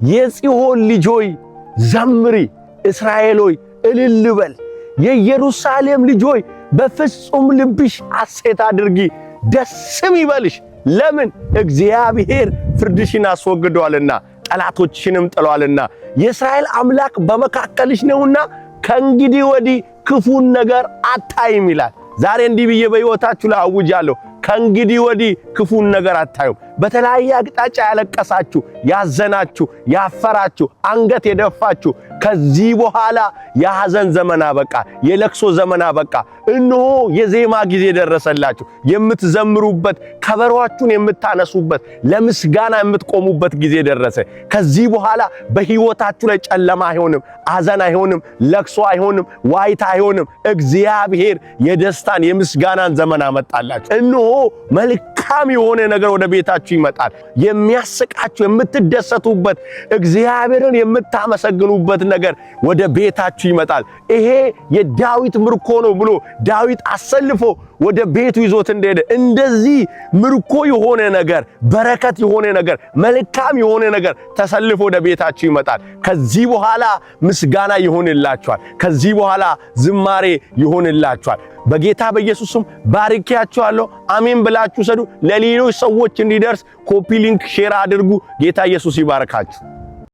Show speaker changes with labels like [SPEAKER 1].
[SPEAKER 1] የጽዮን ልጅ ሆይ ዘምሪ፣ እስራኤል ሆይ እልል በል። የኢየሩሳሌም ልጅ ሆይ በፍጹም ልብሽ ሐሴት አድርጊ፣ ደስም ይበልሽ። ለምን? እግዚአብሔር ፍርድሽን አስወግዷልና ጠላቶችሽንም ጥሏልና የእስራኤል አምላክ በመካከልሽ ነውና ከእንግዲህ ወዲህ ክፉን ነገር አታይም ይላል። ዛሬ እንዲህ ብዬ በሕይወታችሁ ላይ አውጃለሁ። ከእንግዲህ ወዲህ ክፉን ነገር አታዩም። በተለያየ አቅጣጫ ያለቀሳችሁ፣ ያዘናችሁ፣ ያፈራችሁ፣ አንገት የደፋችሁ ከዚህ በኋላ የሐዘን ዘመን አበቃ፣ የለቅሶ ዘመን አበቃ። እነሆ የዜማ ጊዜ ደረሰላችሁ። የምትዘምሩበት፣ ከበሯችሁን የምታነሱበት፣ ለምስጋና የምትቆሙበት ጊዜ ደረሰ። ከዚህ በኋላ በሕይወታችሁ ላይ ጨለማ አይሆንም፣ ሐዘን አይሆንም፣ ለቅሶ አይሆንም፣ ዋይታ አይሆንም። እግዚአብሔር የደስታን የምስጋናን ዘመን አመጣላችሁ። እነሆ መልካም የሆነ ነገር ወደ ቤታችሁ ይመጣል። የሚያስቃችሁ፣ የምትደሰቱበት፣ እግዚአብሔርን የምታመሰግኑበት ነገር ወደ ቤታችሁ ይመጣል። ይሄ የዳዊት ምርኮ ነው ብሎ ዳዊት አሰልፎ ወደ ቤቱ ይዞት እንደሄደ እንደዚህ ምርኮ የሆነ ነገር፣ በረከት የሆነ ነገር፣ መልካም የሆነ ነገር ተሰልፎ ወደ ቤታችሁ ይመጣል። ከዚህ በኋላ ምስጋና ይሆንላችኋል። ከዚህ በኋላ ዝማሬ ይሆንላችኋል። በጌታ በኢየሱስ ስም ባርኪያችኋለሁ። አሜን ብላችሁ ሰዱ። ለሌሎች ሰዎች እንዲደርስ copy link share አድርጉ። ጌታ ኢየሱስ ይባርካችሁ።